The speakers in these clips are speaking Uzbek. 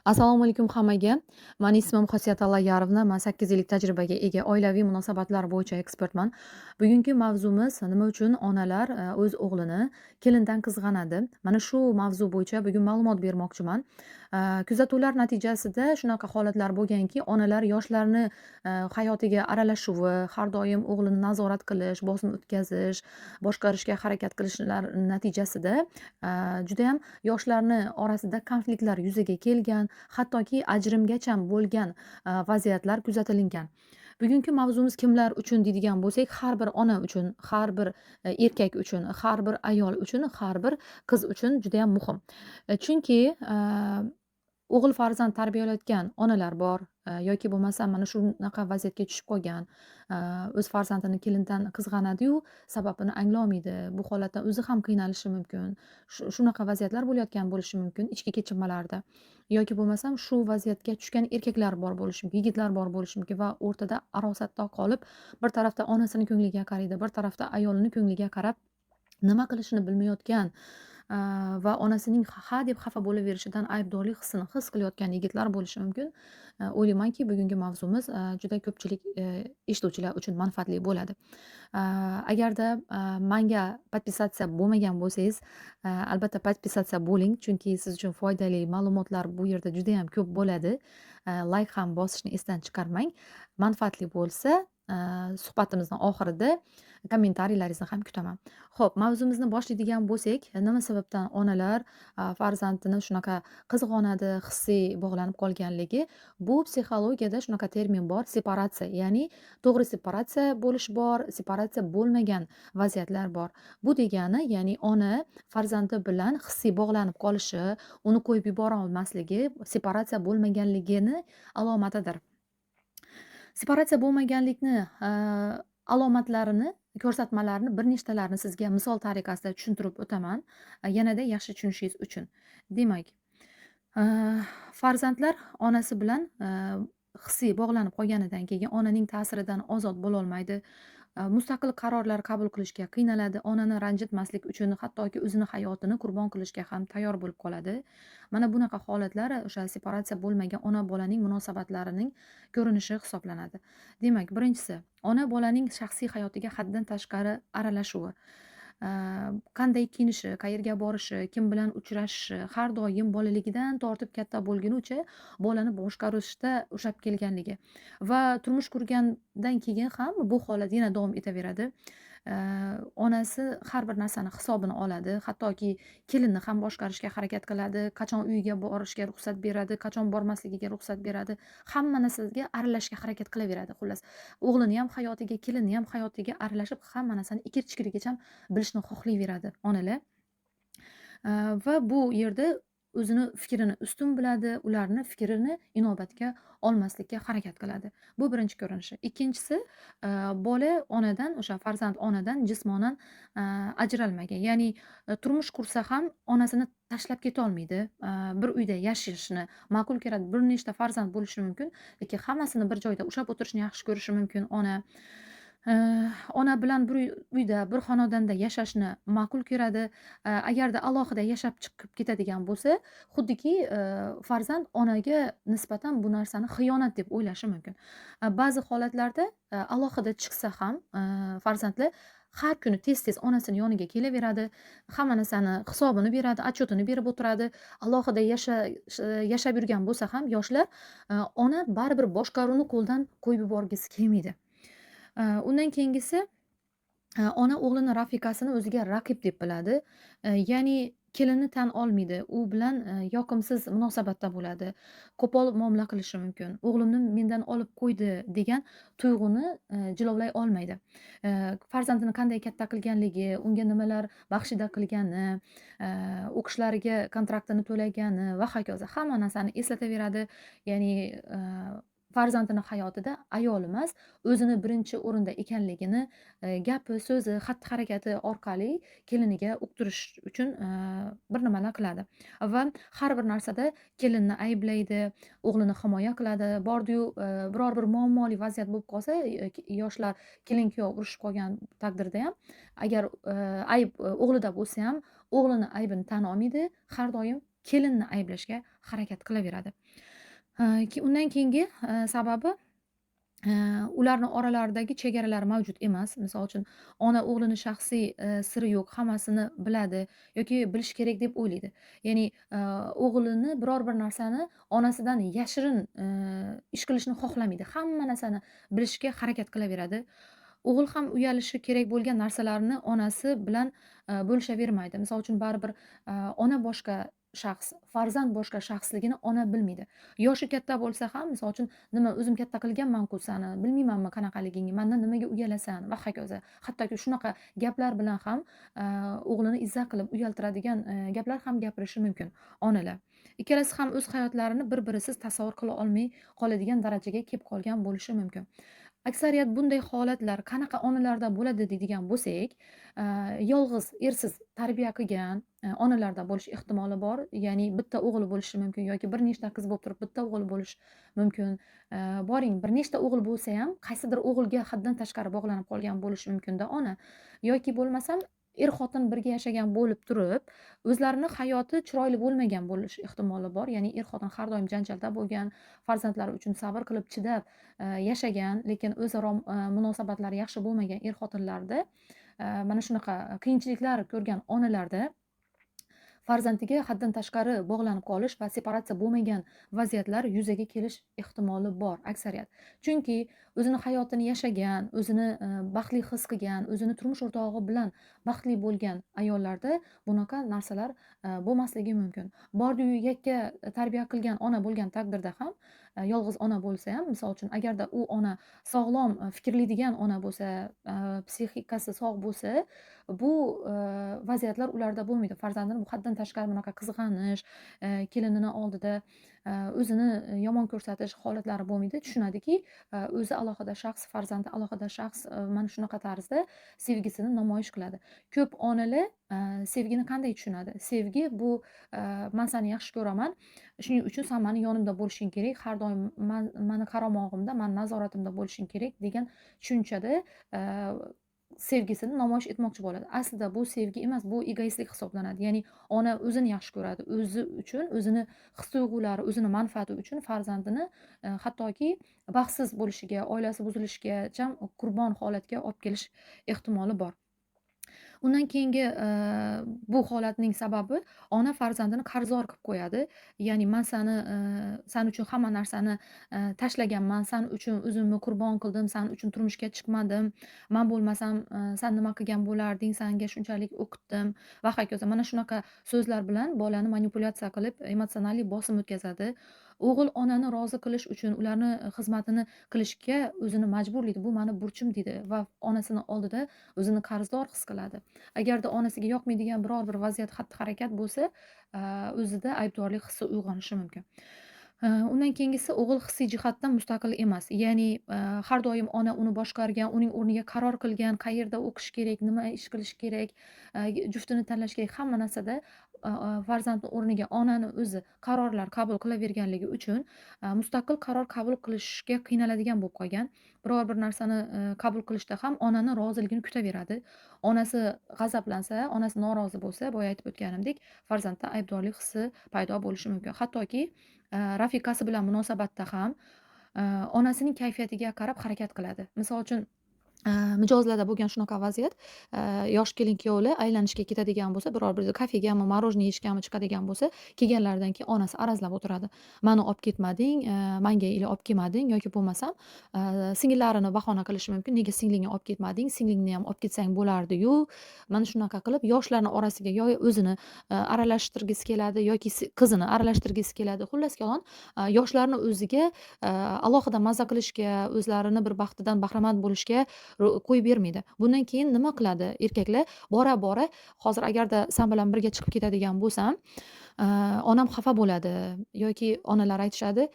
Assalomu alaykum hammaga. Mani ismim Xosiyat Allayarovna. Man 8 yillik tajribaga ega oilaviy munosabatlar bo'yicha ekspertman. Bugungi mavzumiz nima uchun onalar o'z o'g'lini kelindan qizg'anadi? Mana shu mavzu bo'yicha bugun ma'lumot bermoqchiman. Kuzatuvlar natijasida shunaqa holatlar bo'lganki, onalar yoshlarni hayotiga aralashuvi, har doim o'g'lini nazorat qilish, bosim o'tkazish, boshqarishga harakat qilishlar natijasida judayam yoshlarni orasida konfliktlar yuzaga kelgan, hattoki ajrimgacha bo'lgan vaziyatlar kuzatilingan. Bugungi mavzumiz kimlar uchun deydigan bo'lsak, har bir ona uchun, har bir erkak uchun, har bir ayol uchun, har bir qiz uchun judayam muhim. Chunki o'g'il farzand tarbiyalayotgan onalar bor, yoki bo'lmasam mana shunaqa vaziyatga tushib qolgan, o'z farzandini kelindan qizg'anadi-yu, sababini anglolmaydi. Bu holatdan o'zi ham qiynalishi mumkin. Shunaqa vaziyatlar bo'layotgan bo'lishi mumkin ichki kechinmalarda. Yoki bo'lmasam shu vaziyatga tushgan erkaklar bor bo'lishi mumkin, yigitlar bor bo'lishi mumkin va o'rtada arosatda qolib, bir tarafda onasini ko'ngliga qaraydi, bir tarafda ayolini ko'ngliga qarab, nima qilishini bilmayotgan va onasining ha deb xafa bo'laverishidan aybdorlik hissini his qilayotgan yigitlar bo'lishi mumkin. O'ylaymanki, bugungi mavzumiz juda ko'pchilik eshituvchilar uchun manfaatli bo'ladi. Agarda manga подписаться bo'lmagan bo'lsangiz, albatta подписаться bo'ling, chunki siz uchun foydali ma'lumotlar bu yerda judayam ko'p bo'ladi. Layk ham bosishni esdan chiqarmang. Manfaatli bo'lsa, suhbatimizni oxirida kommentariylaringizni ham kutaman. Xo'p, mavzumizni boshlaydigan bo'lsak, nima sababdan onalar farzandini shunaqa qizg'onadi, hissiy bog'lanib qolganligi? Bu psixologiyada shunaqa termin bor, separatsiya, ya'ni to'g'ri separatsiya bo'lish bor, separatsiya bo'lmagan vaziyatlar bor. Bu degani, ya'ni ona farzandi bilan hissiy bog'lanib qolishi, uni qo'yib yubora olmasligi separatsiya bo'lmaganligini alomatidir. Separatsiya bo'lmaganlikni alomatlarini, ko'rsatmalarini bir nechtalarini sizga misol tariqasida tushuntirib o'taman, yanada yaxshi tushunishingiz uchun. Demak, farzandlar onasi bilan hissiy bog'lanib qolganidan keyin onaning ta'siridan ozod bo'lolmaydi. Mustaqil qarorlar qabul qilishga qiynaladi, onani ranjitmaslik uchun hattoki o'zini hayotini qurbon qilishga ham tayyor bo'lib qoladi. Mana bunaqa holatlar o'sha separatsiya bo'lmagan ona-bolaning munosabatlarining ko'rinishi hisoblanadi. Demak, birinchisi, ona bolaning shaxsiy hayotiga haddan tashqari aralashuvi. Qanday kiyinishi, qayerga borishi, kim bilan uchrashishi, har doim bolaligidan tortib katta bo'lgunicha bolani boshqarishda ushlab kelganligi va turmush qurgandan keyin ham bu holat yana davom etaveradi. Onasi har bir narsani hisobini oladi, hattoki kelinni ham boshqarishga harakat qiladi, qachon uyiga borishga ruxsat beradi, qachon bormasligiga ruxsat beradi, hamma narsaga aralashishga harakat qilaveradi xullas. O'g'lini ham hayotiga, kelinni ham hayotiga aralashib, hamma narsani ikir-chikirigacha bilishni xohlayveradi onalar. Va bu yerda o'zini fikrini ustun biladi, ularni fikrini inobatga olmaslikka harakat qiladi. Bu birinchi ko'rinishi. Ikkinchisi, bola onadan, o'sha farzand onadan jismonan ajralmagan. Ya'ni turmush qursa ham onasini tashlab ketolmaydi. Bir uyda yashashni ma'qul ko'radi. Bir nechta farzand bo'lishi mumkin, lekin hammasini bir joyda ushlab o'tirishni yaxshi ko'rishi mumkin ona. Ona bilan bir uyda, bir xonadonda yashashni ma'qul ko'radi. Agarda alohida yashab chiqib ketadigan bo'lsa, xuddiki, farzand onaga nisbatan bu narsani xiyonat deb o'ylashi mumkin. Ba'zi holatlarda alohida chiqsa ham farzandlar har kuni tez-tez onasini yoniga kelaveradi, hamma narsani hisobini beradi, отчет ini berib o'tiradi. Alohida yashab yurgan bo'lsa ham yoshlar, ona baribir boshqaruvni qo'ldan qo'yib yuborgisi kelmaydi. Undan keyingisi, ona o'g'lini rafiqasini o'ziga raqib deb biladi. Ya'ni kelinni tan olmaydi, u bilan yoqimsiz munosabatda bo'ladi, qo'pol muomala qilishi mumkin. O'g'limni mendan olib qo'ydi degan tuyg'uni jilovlay olmaydi. Farzandini qanday katta qilganligi, unga nimalar baxshida qilgani, o'qishlariga kontraktini to'lagani va hokazo hamma narsani eslataveradi. Ya'ni farzandini hayotida ayol emas, o'zini birinchi o'rinda ekanligini gapi, so'zi, xatti-harakati orqali keliniga uqtirish uchun bir nimalar qiladi va har bir narsada kelinni ayblaydi, o'g'lini himoya qiladi. Bordiyu biror bir muammoli vaziyat bo'lib qolsa, yoshlar kelin-kuyov urushib qolgan taqdirda ham, agar ayb o'g'lida bo'lsa ham, o'g'lini aybini tan olmaydi, har doim kelinni ayblashga harakat qilaveradi. Undan keyingi sababi ularni oralaridagi chegaralar mavjud emas. Misol uchun, ona o'g'lini shaxsiy siri yo'q, hammasini biladi yoki bilishi kerak deb o'ylaydi. Ya'ni o'g'lini biror bir narsani onasidan yashirin ish qilishni xohlamaydi. Hamma narsani bilishga harakat qilaveradi. O'g'il ham uyalishi kerak bo'lgan narsalarni onasi bilan bo'lishavermaydi. Misol uchun, baribir ona boshqa shaxs, farzand boshqa shaxsligini ona bilmaydi. Yoshi katta bo'lsa ham, misol uchun, nima o'zim katta qilganman-ku sani, bilmaymanmi qanaqaligingni, mandan nimaga uyalasan va hokazo. Hattoki shunaqa gaplar bilan ham o'g'lini izza qilib uyaltiradigan gaplar ham gapirishi mumkin onalar. Ikkalasi ham o'z hayotlarini bir-birisiz tasavvur qila olmay qoladigan darajaga kelib qolgan bo'lishi mumkin. Aksariyat bunday holatlar qanaqa onalarda bo'ladi deydigan bo'lsak, yolg'iz, ersiz tarbiya qilgan onalarda bo'lish ehtimoli bor. Ya'ni bitta o'g'li bo'lishi mumkin yoki bir nechta qiz bo'lib turib bitta o'g'li bo'lishi mumkin. Boring, bir nechta o'g'il bo'lsa ham qaysidir o'g'ilga haddan tashqari bog'lanib qolgan bo'lishi mumkinda ona. Yoki bo'lmasam er-xotin birga yashagan bo'lib turib, o'zlarini hayoti chiroyli bo'lmagan bo'lish ehtimoli bor. Ya'ni er-xotin har doim janjalda bo'lgan, farzandlari uchun sabr qilib, chidab yashagan, lekin o'zaro munosabatlari yaxshi bo'lmagan er-xotinlarda, mana shunaqa qiyinchiliklar ko'rgan onalarda farzandiga haddan tashqari bog'lanib qolish va separatsiya bo'lmagan vaziyatlar yuzaga kelish ehtimoli bor aksariyat. Chunki o'zini hayotini yashagan, o'zini baxtli his qilgan, o'zini turmush o'rtog'i bilan baxtli bo'lgan ayollarda bunaqa narsalar bo'lmasligi mumkin. Bordiyu yakka tarbiya qilgan ona bo'lgan taqdirda ham, yolg'iz ona bo'lsa ham, misol uchun, agarda u ona sog'lom fikrlaydigan ona bo'lsa, psixikasi sog' bo'lsa, bu vaziyatlar ularda bo'lmaydi. Farzandini bu haddan tashqari bunaqa qizg'anish, kelinini oldida o'zini yomon ko'rsatish holatlari bo'lmaydi. Tushunadiki, o'zi alohida shaxs, farzandi alohida shaxs, mana shunaqa tarzda sevgisini namoyish qiladi. Ko'p onalar sevgini qanday tushunadi? Sevgi bu man seni yaxshi ko'raman, shuning uchun sen mani yonimda bo'lishing kerak, har doim mani qaramog'imda, mani nazoratimda bo'lishing kerak degan tushunchada sevgisini namoyish etmoqchi bo'ladi. Aslida bu sevgi emas, bu egoistlik hisoblanadi. Ya'ni ona o'zini yaxshi ko'radi, o'zi uchun, o'zini his-tuyg'ulari, o'zini manfaati uchun farzandini hattoki baxtsiz bo'lishiga, oilasi buzilishigacha qurbon holatga olib kelish ehtimoli bor. Undan keyingi bu holatning sababi ona farzandini qarzdor qilib qo'yadi. Ya'ni man sani san uchun hamma narsani tashlaganman, san uchun o'zimni qurbon qildim, san uchun turmushga chiqmadim, man bo'lmasam san nima qilgan bo'larding, sanga shunchalik o'qitdim va hokazo. Mana shunaqa so'zlar bilan bolani manipulyatsiya qilib, emotsional bosim o'tkazadi. O'g'il onani rozi qilish uchun ularni xizmatini qilishga o'zini majburlaydi. Bu mani burchim deydi va onasini oldida o'zini qarzdor his qiladi. Agarda onasiga yoqmaydigan biror bir vaziyat, xatti-harakat bo'lsa, o'zida aybdorlik hissi uyg'onishi mumkin. Undan keyingisi o'g'il hissiy jihatdan mustaqil emas. Ya'ni har doim ona uni boshqargan, uning o'rniga qaror qilgan, qayerda o'qish kerak, nima ish qilish kerak, juftini tanlash kerak, hamma narsada farzandni o'rniga onani o'zi qarorlar qabul qilaverganligi uchun mustaqil qaror qabul qilishga qiynaladigan bo'lib qolgan. Biror bir narsani qabul qilishda ham onani roziligini kutaveradi. Onasi g'azablansa, onasi norozi bo'lsa, boya aytib o'tganimdek, farzandda aybdorlik hissi paydo bo'lishi mumkin. Hattoki rafiqasi bilan munosabatda ham onasining kayfiyatiga qarab harakat qiladi. Misol uchun, mijozlarda bo'lgan shunaqa vaziyat, yosh kelin kuyovlar aylanishga ketadigan bo'lsa, biror bir kafegami, мороженое yeyishgami chiqadigan bo'lsa, kelganlaridan keyin onasi arazlab o'tiradi. Mani olib ketmading, manga или olib kelmading yoki bo'lmasam singillarini bahona qilishi mumkin. Nega singlingni olib ketmading? Singlingni ham olib ketsang bo'lardi-yu. Mana shunaqa qilib yoshlarni orasiga yo o'zini aralashtirgisi keladi yoki qizini aralashtirgisi keladi. Xullas kalom, yoshlarni o'ziga alohida maza qilishga, o'zlarini bir baxtidan bahramand bo'lishga qo'yib bermaydi. Bundan keyin nima qiladi erkaklar? Bora-bora hozir agarda san bilan birga chiqib ketadigan bo'lsam, onam xafa bo'ladi yoki onalar aytishadi,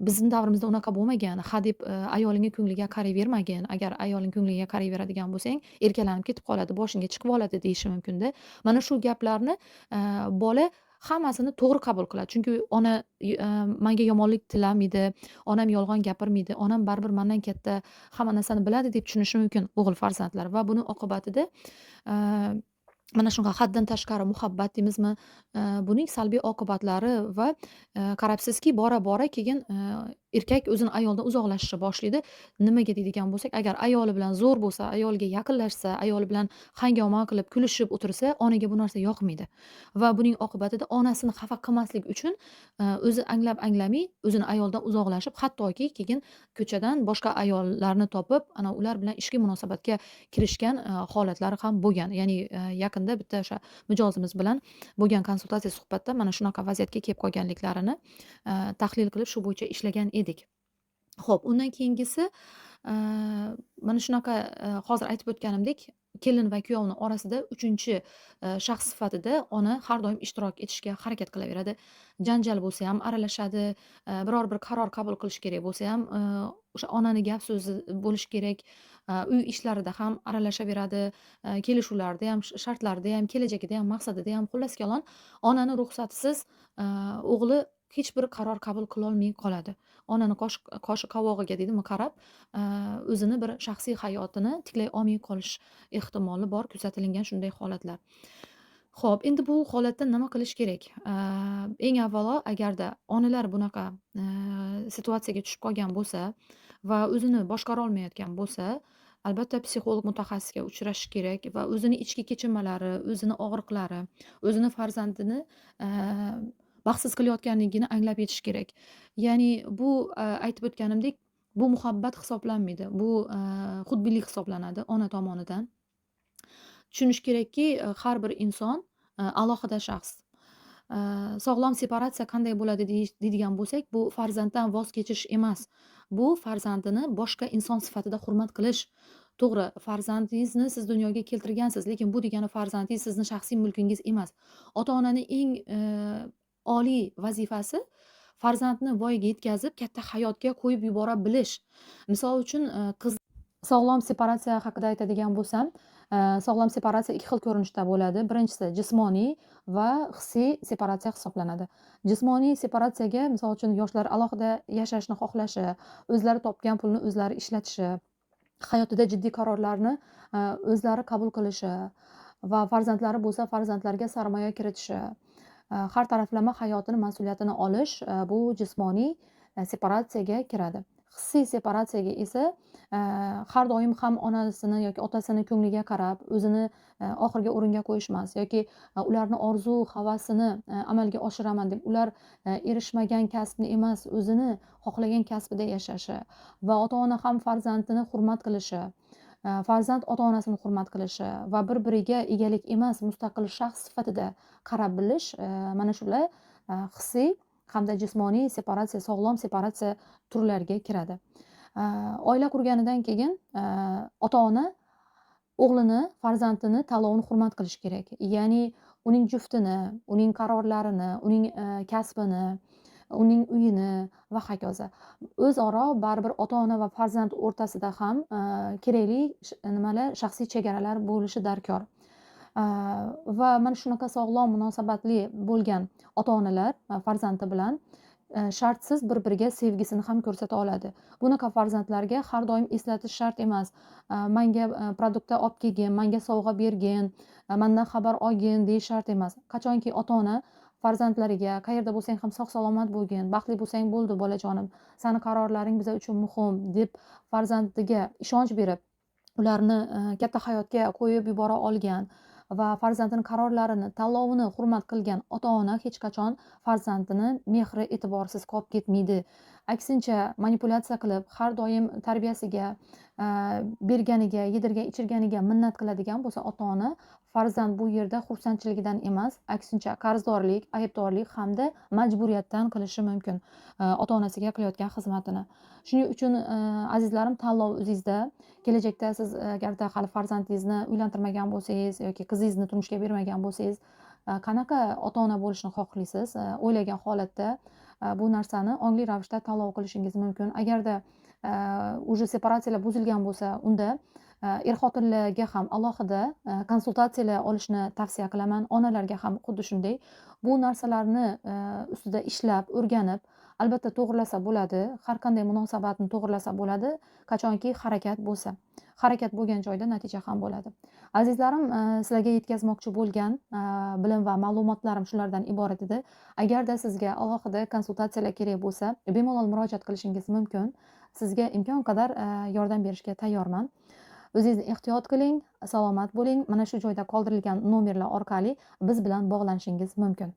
bizni davrimizda unaqa bo'lmagan, ha deb ayolingni ko'ngliga qarayvermagin. Agar ayoling ko'ngliga qarayveradigan bo'lsang, erkalanib ketib qoladi, boshingga chiqib oladi deyishi mumkinda. Mana shu gaplarni bola hammasini to'g'ri qabul qiladi. Chunki ona menga yomonlik tilamaydi, onam yolg'on gapirmaydi, onam baribir mendan katta, hamma narsani biladi deb tushunishi mumkin o'g'il farzandlar va buni oqibatida Mana shunaqa haddan tashqari muhabbat deymizmi, buning salbiy oqibatlari va qarabsizki, bora bora keyin erkak o'zini ayoldan uzoqlashishni boshlaydi. Nimaga deydigan bo'lsak, agar ayoli bilan zo'r bo'lsa, ayoliga yaqinlashsa, ayoli bilan hangoma qilib, kulishib o'tirsa, onaga bu narsa yoqmaydi. Va buning oqibatida onasini xafa qilmaslik uchun o'zi anglab anglamay o'zini ayoldan uzoqlashib, hattoki keyin ko'chadan boshqa ayollarni topib, ana ular bilan ishqiy munosabatga kirishgan holatlari ham bo'lgan. Ya'ni yaqinda bitta o'sha mijozimiz bilan bo'lgan konsultatsiya suhbatda mana shunaqa vaziyatga kelib qolganliklarini tahlil qilib, shu bo'yicha ishlagan edik. Xo'p, undan keyingisi mana shunaqa hozir aytib o'tganimdek, kelin va kuyovni orasida uchinchi shaxs sifatida ona har doim ishtirok etishga harakat qilaveradi. Janjal bo'lsa ham aralashadi, biror bir qaror qabul qilish kerak bo'lsa ham o'sha onani gap so'zi bo'lishi kerak. Uy ishlarida ham aralashaveradi, kelishuvlarda ham, shartlarda ham, kelajagida ham, maqsadida ham, xullas kalom, onani ruxsatisiz o'g'li hech bir qaror qabul qilolmay qoladi. Onani qoshi qovog'iga deydimi qarab, o'zini bir shaxsiy hayotini tiklay olmay qolish ehtimoli bor, kuzatilgan shunday holatlar. Xo'p, endi bu holatda nima qilish kerak? Eng avvalo, agarda onalar bunaqa situatsiyaga tushib qolgan bo'lsa va o'zini boshqara olmayotgan bo'lsa, albatta psixolog mutaxassisga uchrashish kerak va o'zini ichki kechinmalari, o'zini og'riqlari, o'zini farzandini baxtsiz qilayotganligini anglab yetish kerak. Ya'ni bu aytib o'tganimdek, bu muhabbat hisoblanmaydi. Bu xudbinlik hisoblanadi ona tomonidan. Tushunish kerakki, har bir inson alohida shaxs. Sog'lom separatsiya qanday bo'ladi deydigan bo'lsak, bu farzanddan voz kechish emas. Bu farzandini boshqa inson sifatida hurmat qilish. To'g'ri, farzandingizni siz dunyoga keltirgansiz, lekin bu degani farzandingiz sizni shaxsiy mulkingiz emas. Ota-onani eng oliy vazifasi farzandni voyaga yetkazib, katta hayotga qo'yib yubora bilish. Misol uchun, qiz sog'lom separatsiya haqida aytadigan bo'lsam, sog'lom separatsiya ikki xil ko'rinishda bo'ladi. Birinchisi jismoniy va hissiy separatsiya hisoblanadi. Jismoniy separatsiyaga, misol uchun, yoshlar alohida yashashni xohlashi, o'zlari topgan pulni o'zlari ishlatishi, hayotida jiddiy qarorlarni o'zlari qabul qilishi va farzandlari bo'lsa farzandlarga sarmoya kiritishi, har taraflama hayotini mas'uliyatini olish, bu jismoniy separatsiyaga kiradi. Hissiy separatsiyaga esa har doim ham onasini yoki otasini ko'ngliga qarab, o'zini oxirgi o'ringa qo'yish emas yoki ularni orzu havasini amalga oshiraman deb ular erishmagan kasbni emas, o'zini xohlagan kasbida yashashi va ota-ona ham farzandini hurmat qilishi, farzand ota-onasini hurmat qilishi va bir-biriga egalik emas, mustaqil shaxs sifatida qarab bilish, mana shular hissiy hamda jismoniy separatsiya, sog'lom separatsiya turlariga kiradi. Oila qurganidan keyin ota-ona o'g'lini, farzandini tanlovini hurmat qilish kerak. Ya'ni uning juftini, uning qarorlarini, uning kasbini, uning uyini va hokazo. O'zaro baribir ota-ona va farzand o'rtasida ham kerakli nimalar, shaxsiy chegaralar bo'lishi darkor. Va mana shunaqa sog'lom munosabatli bo'lgan ota-onalar farzandi bilan shartsiz bir-biriga sevgisini ham ko'rsata oladi. Bunaqa farzandlarga har doim eslatish shart emas. Menga продукт olib kelgin, menga sovg'a bergin, mendan xabar olgin deyish shart emas. Qachonki ota-ona farzandlariga qayerda bo'lsang ham sog' salomat bo'lgin, baxtli bo'lsang bo'ldi bolajonim, sani qarorlaring biza uchun muhim deb farzandiga ishonch berib, ularni katta hayotga qo'yib yubora olgan va farzandini qarorlarini, tanlovini hurmat qilgan ota-ona hech qachon farzandini mehri e'tiborsiz qolib ketmaydi. Aksincha, manipulyatsiya qilib, har doim tarbiyasiga, berganiga, yedirgan, ichirganiga minnat qiladigan bo'lsa ota-ona, farzand bu yerda xursandchiligidan emas, aksincha qarzdorlik, aybdorlik hamda majburiyatdan qilishi mumkin ota-onasiga qilayotgan xizmatini. Shuning uchun, azizlarim, tanlov o'zingizda. Kelajakda siz agarda hali farzandingizni uylantirmagan bo'lsangiz yoki qizingizni turmushga bermagan bo'lsangiz, qanaqa ota-ona bo'lishni xohlaysiz? O'ylagan holatda bu narsani ongli ravishda tanlov qilishingiz mumkin. Agarda уже separatsiyalar buzilgan bo'lsa, unda er-xotinlarga ham alohida konsultatsiyalar olishni tavsiya qilaman. Onalarga ham xuddi shunday. Bu narsalarni ustida ishlab, o'rganib, albatta to'g'rilasa bo'ladi. Har qanday munosabatni to'g'rilasa bo'ladi, qachonki harakat bo'lsa. Harakat bo'lgan joyda natija ham bo'ladi. Azizlarim, sizlarga yetkazmoqchi bo'lgan bilim va ma'lumotlarim shulardan iborat edi. Agarda sizga alohida konsultatsiyalar kerak bo'lsa, bemalol murojaat qilishingiz mumkin. Sizga imkon qadar yordam berishga tayyorman. O'zingizni ehtiyot qiling, salomat bo'ling. Mana shu joyda qoldirilgan nomerlar orqali biz bilan bog'lanishingiz mumkin.